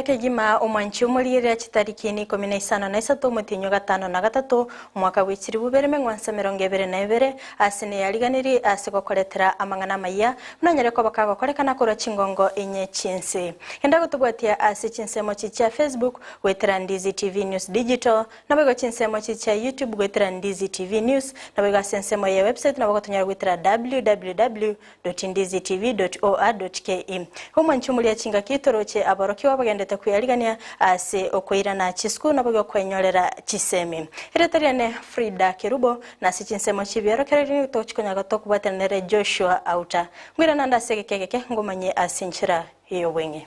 kegima omwanchi omorigereria chitariki ni ikomi na isano na isato omotienyi o gatano na gatato omwaka bwe chilifu ibere emeng'wanso emerongo ebere na ebere ase neyariganirie ase gokoretera amang'ana amayia buna onyare koba kagokorekana korwa chingongo inye chi'ense. Genda gotobwatia ase chinsemo chi chia Facebook goetera Ndizi TV News Digital Naboigo chinsemo chi chia YouTube goetera Ndizi TV News, naboigo ase ensemo ye website nabo gotonyora goetera www.ndizitv.or.ke. Omwanchi omoria chingaki toroche aborokigwa bagendete kweyarigania ase okoirana chisukuru naboigo kwenyorera chisemi. Erieta riane Frida Kerubo na ase chinsemo chi'ebiorokererio nigo togochikonya tokobwatana nere Joshua Auta. Ngoirana ande ase egeka egeke ngomanye ase enchera y'obweng'e.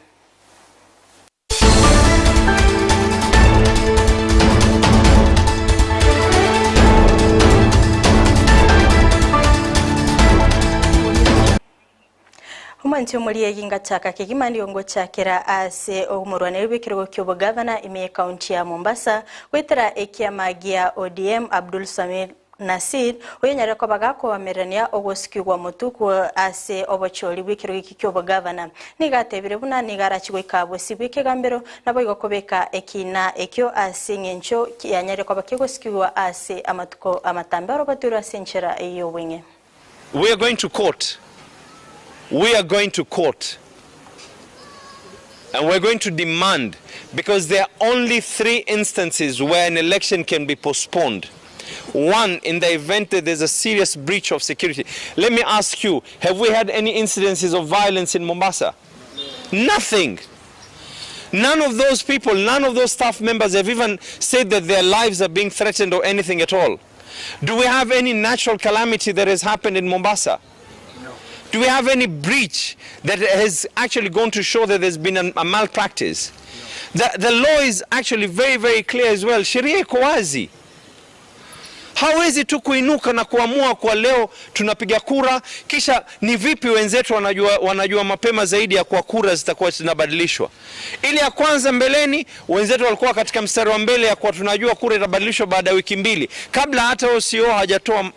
Omwanchi omoriegi ngachaka kegima nigo ngochakera ase omorwaneri bw'ekerogo ki'obogavana ime y'ekaunti ya Mombasa goetera ekiama gia ODM Abdul Samir Nasir, oyonyarire koba gakoamererania ogosikigwa motuko ase obochori bw'ekerogo eki ki'obogavana, nigo atebire buna nigo arachie goika bosio bw'ekegambero, naboigo kobeka ekiina ekio ase eng'encho yanyarire koba kegosikigwa ase amatuko amatambe orobatirwe ase enchera y'obweng'e. We are going to court, we are going to court and we're going to demand because there are only three instances where an election can be postponed. One, in the event that there's a serious breach of security. Let me ask you, have we had any incidences of violence in Mombasa? Nothing. None of those people, none of those staff members have even said that their lives are being threatened or anything at all. Do we have any natural calamity that has happened in Mombasa? Do we have any breach that has actually gone to show that there's been a, a malpractice? No. The, the law is actually very, very clear as well. Sheria iko wazi. Hawezi tu kuinuka na kuamua kwa leo tunapiga kura, kisha ni vipi wenzetu wanajua, wanajua mapema zaidi ya kwa kura zitakuwa zinabadilishwa. Ile ya kwanza mbeleni wenzetu walikuwa katika mstari wa mbele ya kuwa tunajua kura itabadilishwa baada ya wiki mbili, kabla hata OCO hajatoa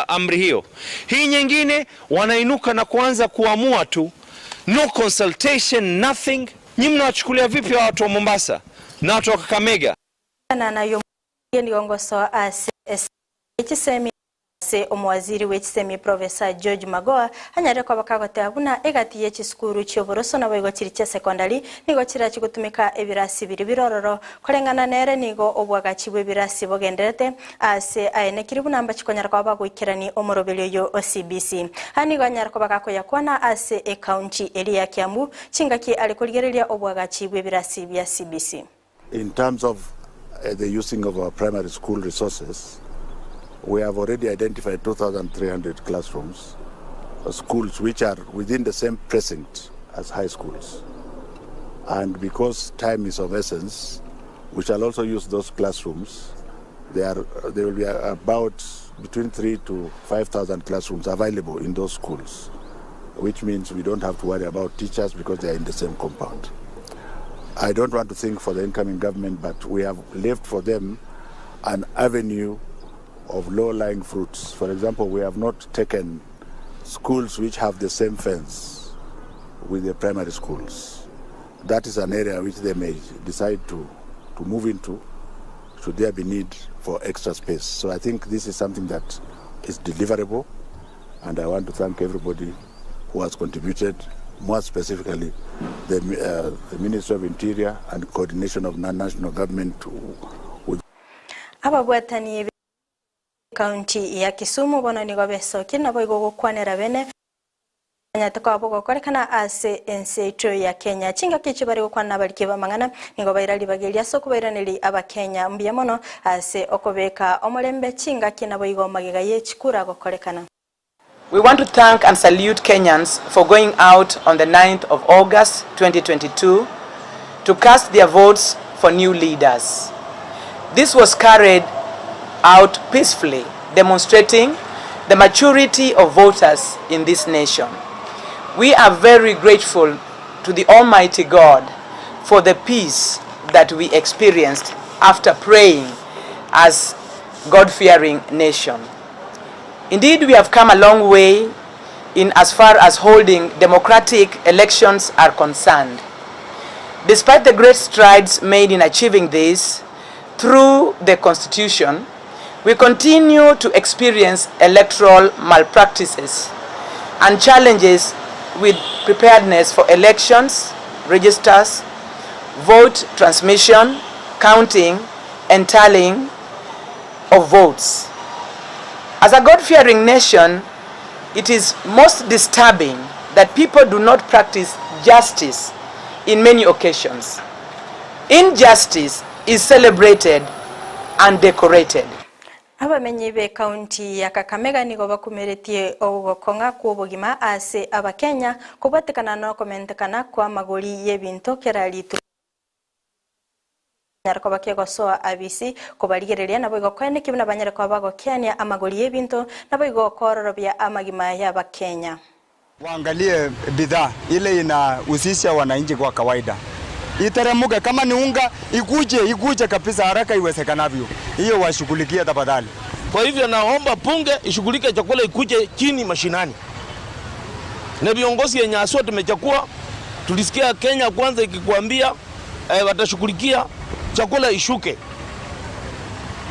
amri hiyo. Hii nyingine wanainuka na kuanza kuamua tu, no consultation nothing. Nyinyi mnawachukulia vipi watu wa Mombasa na watu wa Kakamega? Nigo ngosoa ase echisemi ase omowaziri bwe chisemi Professor George Magoha anyare koba kagoteba buna egati ye chisukuru chi'oboroso naboigo chiri chia secondary nigo chirachi gotumeka ebirasi biri birororo koreng'ana nere nigo obwagachi bw'ebirasi bogenderete ase aenekiri buna mbachikonyara koba bagoikerani omoroberi oyo o CBC. Aya nigo anyare koba gakoyakwana ase ecounty eria ya Kiambu chingaki are korigereria obwagachi bw'ebirasi bia CBC. In terms of uh, the using of our primary school resources, we have already identified 2,300 classrooms, uh, schools which are within the same precinct as high schools. And because time is of essence, we shall also use those classrooms. There, are, there will be about between 3 to 5,000 classrooms available in those schools, which means we don't have to worry about teachers because they are in the same compound. I don't want to think for the incoming government, but we have left for them an avenue of low-lying fruits. For example, we have not taken schools which have the same fence with the primary schools. That is an area which they may decide to, to move into should there be need for extra space. So I think this is something that is deliverable, and I want to thank everybody who has contributed, more specifically the, uh, the Ministry of Interior and coordination of non-national government with Ababwatani county ya Kisumu bono nigo besokia nabo igo gokwanera bene nyate kwabo gokorekana ase ense yaito ya Kenya chingaki echi bari gokwana abariki b'amang'ana nigo baira ribaga ase okobairaneri abakenya mbuya mono ase okobeka omorembe chingaki nabo igo magega ye chikura gokorekana. We want to thank and salute Kenyans for going out on the 9th of August 2022 to cast their votes for new leaders. This was carried out peacefully, demonstrating the maturity of voters in this nation. We are very grateful to the Almighty God for the peace that we experienced after praying as God-fearing nation. Indeed, we have come a long way in as far as holding democratic elections are concerned. Despite the great strides made in achieving this through the Constitution, we continue to experience electoral malpractices and challenges with preparedness for elections, registers, vote transmission, counting and tallying of votes. As a God-fearing nation, it is most disturbing that people do not practice justice in many occasions. Injustice is celebrated and decorated. Abamenyi b'ekaunti ya Kakamega nigo bakumeretie ogokong'a kw'obogima ase Abakenya kobwatekana nokomentekana kw'amagori y'ebinto kera rituko. Banyare koba kegosoa abisi kobarigereria, naboigo koenekia buna banyare koba bagokeania amagori y'ebinto, naboigo koororobia amagima y'Abakenya. Waangalie bidhaa ile inahusisha wananchi kwa kawaida iteremuke, kama ni unga ikuje, ikuje kabisa haraka iwezekanavyo, hiyo washughulikie tafadhali. Kwa hivyo naomba bunge ishughulike chakula ikuje chini mashinani, na viongozi yenye haswa tumechagua, tulisikia Kenya Kwanza ikikwambia eh, watashughulikia chakula ishuke.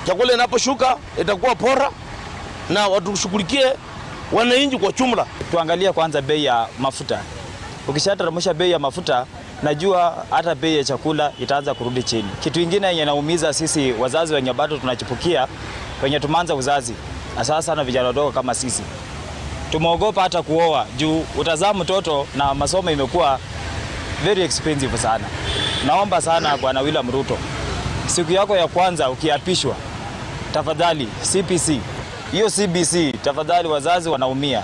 Chakula inaposhuka itakuwa bora na watushughulikie wananchi kwa jumla. Tuangalie kwanza bei ya mafuta. Ukishateremsha bei ya mafuta, najua hata bei ya chakula itaanza kurudi chini. Kitu ingine yenye naumiza sisi wazazi wenye bado tunachipukia, wenye tumeanza uzazi, hasa sana vijana wadogo kama sisi, tumeogopa hata kuoa juu utazaa mtoto na masomo imekuwa very expensive sana. Naomba sana Bwana William Ruto, siku yako ya kwanza ukiapishwa, tafadhali CPC hiyo CBC, tafadhali, wazazi wanaumia.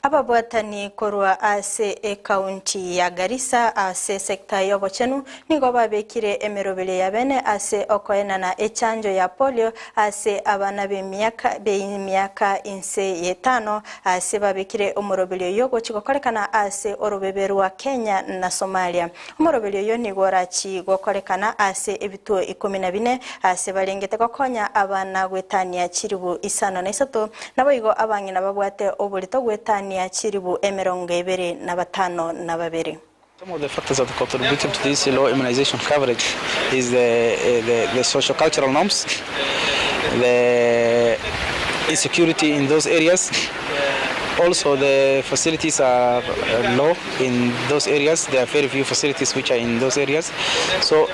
Ababwatani korwa ase ekaunti ya Garissa ase esekta y'obochenu nigo babekire emeroberi ya bene ase okoenana echanjo ya polio ase abana b'emiaka b'emiaka inse y'etano ase babekire omoroberi oyo gochi gokorekana ase orobebe rwa Kenya na Somalia. Omoroberi oyo nigo orachi gokorekana ase ebituo ikomi na bine ase barengete gokonya abana gwetania chiribu isano na isato naboigo abang'ina babwate oborito gwetania chiribu emerongo ebere na batano na babere. Some of the factors that contributed to this low immunization coverage is the socio-cultural norms, the insecurity in those areas. Also, the facilities are low in those areas. There are very few facilities which are in those areas. So,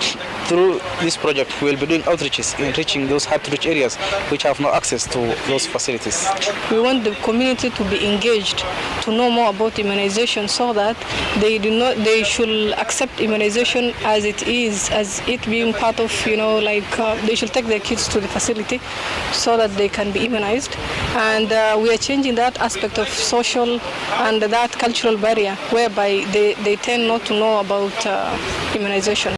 through this project, we will be doing outreaches in reaching those hard-to-reach areas which have no access to those facilities. We want the community to be engaged, to know more about immunization so that they do not, they should accept immunization as it is, as it being part of, like they should take their kids to the facility so that they can be immunized. And we are changing that aspect of social and that cultural barrier whereby they tend not to know about immunization.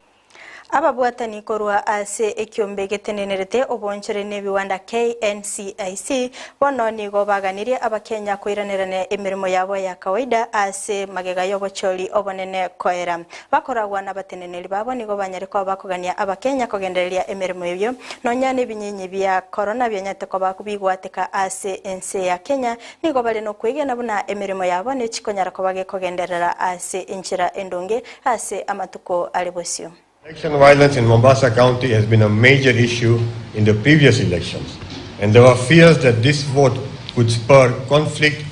Ababwatani korwa ase ekiombe getenenerete obonchore n'ebiwanda KNCIC bono nigo baganirie Abakenya koiranerana emirimo yabo ya kawaida ase magega y'obochori obonene koera. Bakoragwa n'abateneneri babo nigo banyare koba bakogania Abakenya kogendereria emirimo eyo nonya n'ebinyinyi bia corona bianyete koba bigwateka ase ense ya Kenya nigo bare nokwegena buna emirimo yabo nechikonyara koba gekogenderera ase enchera endonge ase amatuko are bosio. Election violence in Mombasa County has been a major issue in the previous elections, and there were fears that this vote could spur conflict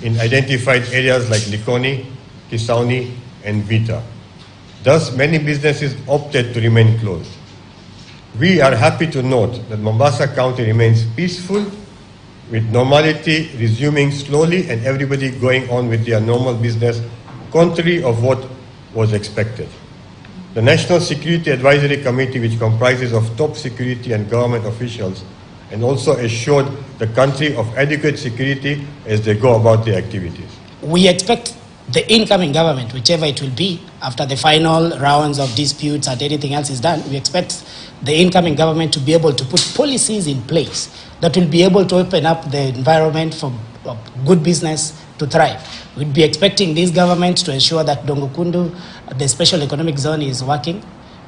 in identified areas like Likoni, Kisauni, and Vita. Thus, many businesses opted to remain closed. We are happy to note that Mombasa County remains peaceful, with normality resuming slowly and everybody going on with their normal business, contrary of what was expected. The National Security Advisory Committee, which comprises of top security and government officials, and also assured the country of adequate security as they go about their activities. We expect the incoming government, whichever it will be, after the final rounds of disputes and anything else is done, we expect the incoming government to be able to put policies in place that will be able to open up the environment for good business to thrive. We'd be expecting this government to ensure that Dongo Kundu, the special economic zone, is working.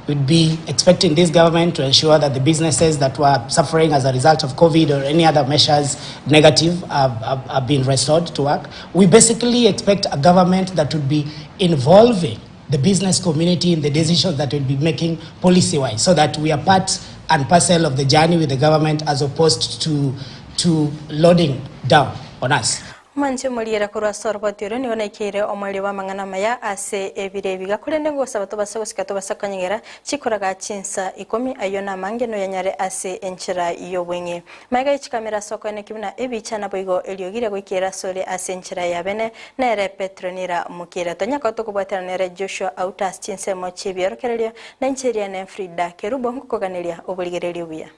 We'd be expecting this government to ensure that the businesses that were suffering as a result of COVID or any other measures negative have been restored to work. We basically expect a government that would be involving the business community in the decisions that we'll be making policy-wise, so that we are part and parcel of the journey with the government as opposed to, to loading down on us. Omwanchi omoriera korwa ase oroboti oro nigo naikeire omoerio bw'amang'ana amaya ase ebiro ebiga korende ngosaba tobase gosika tobase konyegera chikoraga chinsa ikomi ayio namange noyanyare ase enchera y'obweng'e. Magega ye chikamera ase okoeneki buna ebicha naboigo eriogi riria goikera asore ase enchera ya bene nere Petronila Mukira. Tonyaka tokobwatana nere Joshua Auta ase chinsemo chi'ebiorokererio na inche eriane Frida Kerubo ngokoganeria oborigereria obuya.